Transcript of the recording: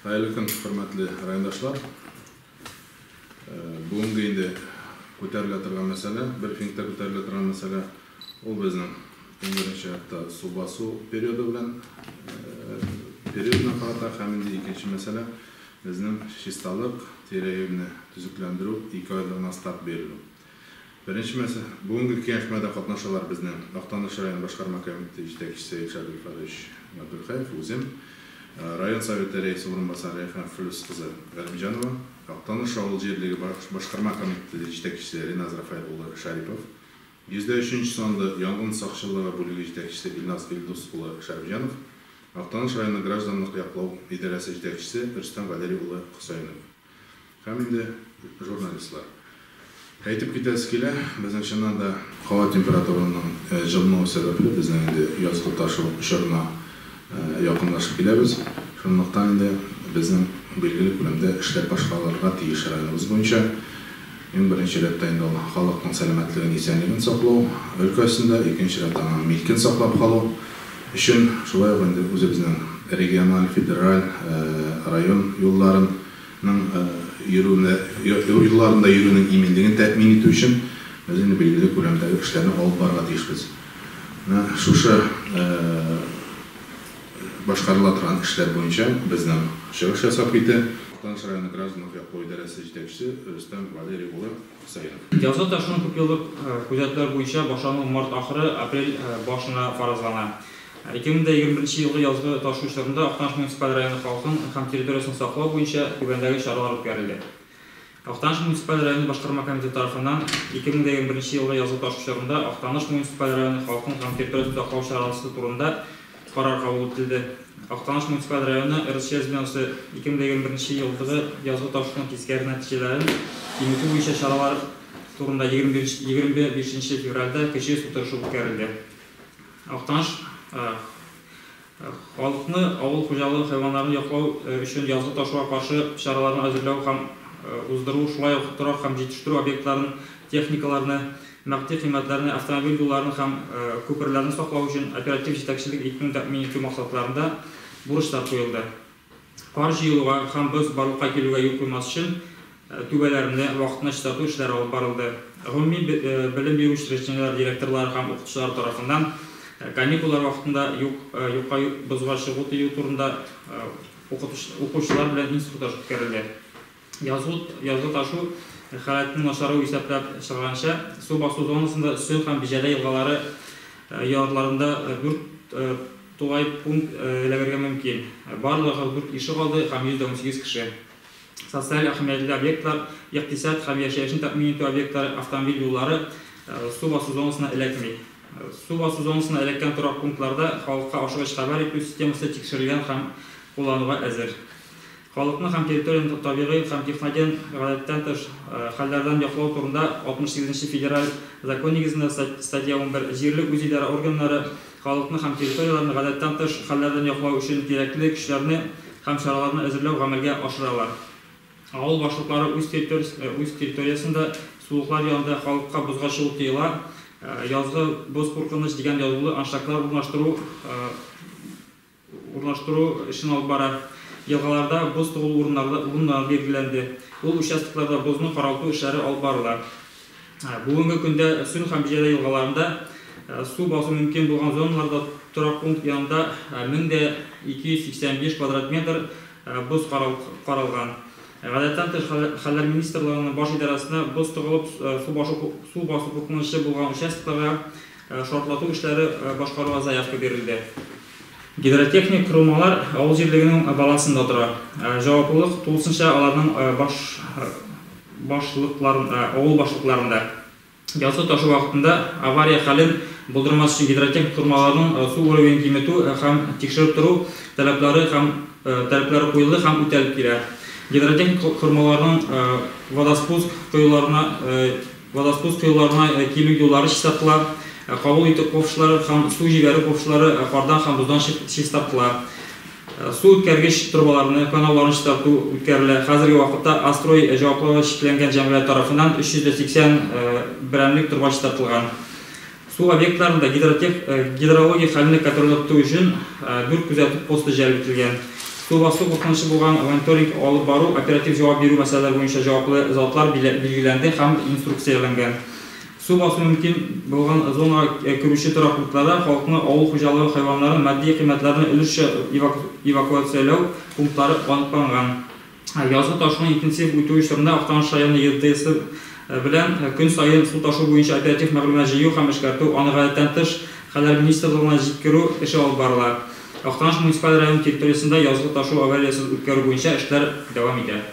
Хәерле көн, хөрмәтле райондашлар. Бүгенге инде күтәрелә торган мәсьәлә, брифингта күтәрелә торган мәсьәлә, ул безнең иң беренче чиратта су басу периоды белән периодына карата һәм инде икенче мәсьәлә безнең чисталык, тирә-юньне төзекләндерү 2 айлыгына старт бирелү. Беренче мәсьәлә, бүгенге киңәшмәдә катнашалар безнең Актаныш район башкарма комитеты җитәкчесе Илшат Илфатович Габдулхаев, үзем, район советы рәисе урынбасары Рәйхан Флүс кызы Галимҗанова, Актаныш авыл җирлеге башкарма комитеты җитәкчесе Риназ Рафаэль улы Шарипов, 103 санлы янгын сакчылыгы бүлеге җитәкчесе Илназ Илдус улы Шәрипҗанов, Актаныш районы гражданлык яклау идарәсе җитәкчесе Рөстәм Валерий улы Хөсәенов. Һәм инде журналистлар. Әйтеп китәсе килә, безнең чыннан да һава температурасының җылынуы сәбәпле безнең инде язгы ташу чорына якынлашып киләбез. Шунлыктан инде безнең билгеле күләмдә эшләр башкарылырга тиеш районыбыз буенча. Иң беренче рәттә инде ул халыкның сәламәтлеген, исәнлеген саклау өлкәсендә, икенче рәттә аның милкен саклап калу өчен, шулай ук инде үзебезнең региональ, федераль, район юлларының йөрүенә, юлларында йөрүнең иминлеген тәэмин итү өчен без инде билгеле күләмдәге эшләрне алып барырга тиешбез. Менә шушы башкарыла торган эшләр буенча безнең чыгыш ясап китә Актаныш районы гражданлык яклау идарәсе җитәкчесе Рөстәм Валерий улы Хөсәенов. Язгы ташуның күпьеллык күзәтүләр буенча башлануы март ахыры, апрель башына фаразлана. 2021 елгы язгы ташу чорында Актаныш муниципаль районы халкын һәм территориясен саклау буенча түбәндәге чаралар үткәрелде. Актаныш муниципаль районы башкарма комитеты тарафыннан 2021 елгы язгы ташу чорында Актаныш муниципаль районы халкын һәм территориясен саклау чарасы турында карар кабул ителде. Актаныш муниципаль районы РСЧ звеносы 2021 елдагы язгы ташуның тискәре нәтиҗәләрен киметү буенча чаралар турында 25 февральдә КЧС утырышы үткәрелде. Актаныш халыкны, авыл хуҗалыгы хайваннарын яклау өчен язгы ташуга каршы чараларны әзерләү һәм уздыру, шулай ук торак һәм җитештерү объектларын, техникаларны, матди кыйммәтләрне, автомобиль юлларын һәм күперләрне саклау өчен оператив җитәкчелек итүне тәэмин итү максатларында бурычлар куелды. Кар җыелуга һәм боз барлыкка килүгә юл куймас өчен түбәләрне вакытында чистарту эшләре алып барылды. Гомуми белем бирү учреждениеләре директорлары һәм укытучылары тарафыннан каникуллар вакытында юкка бозга чыгу тыю турында укучылар белән инструктаж үткәрелде. Язгы ташу халәтенең начаруы исәпләп чыгарганча, су басу зонасында Сөн һәм Биҗәлә елгалары ярларында 4 тулай пункт эләгергә мөмкин. Барлыгы 4 ишегалды һәм 118 кеше. Социаль әһәмиятле объектлар, икътисад һәм яшәешне тәэмин итү объектлары, автомобиль юллары су басу зонасына эләкми. Су басу зонасына эләккән торак пунктларда халыкка ашыгыч хәбәр итү системасы тикшерелгән һәм куллануга әзер. Халыкны һәм территорияне табигый һәм техноген гадәттән тыш хәлләрдән яклау турында 68 федераль закон нигезендә, статья 11, җирле үзидарә органнары халыкны һәм территорияләрне гадәттән тыш хәлләрдән яклау өчен кирәкле көчләрне һәм чараларны әзерләү гамәлгә ашыралар. Авыл башлыклары үз территориясендә сулыклар янында халыкка бозга чыгу тыела, язгы боз куркыныч дигән язулы аншлаглар урнаштыру эшен алып бара. Елгаларда боз тыгылу урыннары билгеләнде. Ул участокларда бозны каралту эшләре алып барыла. Бүгенге көндә Сөн һәм Биҗәлә елгаларында су басу мөмкин булган зоналарда торак пункт янында 1285 квадрат метр боз каралган. Гадәттән тыш хәлләр министрлыгының баш идарәсенә боз тыгылып су басу куркынычы булган участокларга шартлату эшләре башкаруга заявка бирелде. Гидротехник корылмалар авыл җирлегенең балансында тора. Җаваплылык тулысынча аларның авыл башлыкларында. Язгы ташу вакытында авария хәлен булдырмас өчен гидротехник корылмаларның су уровенен киметү һәм тикшереп тору таләпләре куелды һәм үтәлеп килә. Гидротехник корылмаларның водоспуск коеларына килү юллары чистартыла, кабул итү ковшлары һәм су җибәрү ковшлары кардан һәм боздан чистартыла. Су үткәргеч торбаларны, канауларны чистарту үткәрелә. Хәзерге вакытта Астрой җаваплылыгы чикләнгән җәмгыять тарафыннан 380 берәмлек торба чистартылган. Су объектларында гидрологик хәлне контрольдә тоту өчен 4 күзәтү посты җәлеп ителгән. Су басу куркынычы булган мониторинг алып бару, оператив җавап бирү мәсьәләләре буенча җаваплы затлар билгеләнде һәм инструкцияләнгән. Су басу мөмкин булган зонага керүче торак пунктларда халыкны, авыл хуҗалыгы хайваннарын, матди кыйммәтләрне өлешчә эвакуацияләү пунктлары аныкланган. Язгы ташуның интенсив үтүе чорында Актаныш районы ЕДТСы белән көн саен су ташу буенча оператив мәгълүмат җыю һәм эшкәртү, аны гадәттән тыш хәлләр министрлыгына җиткерү эше алып барыла. Актаныш муниципаль районы территориясендә язгы ташу авариясез үткәрү буенча эшләр дәвам итә.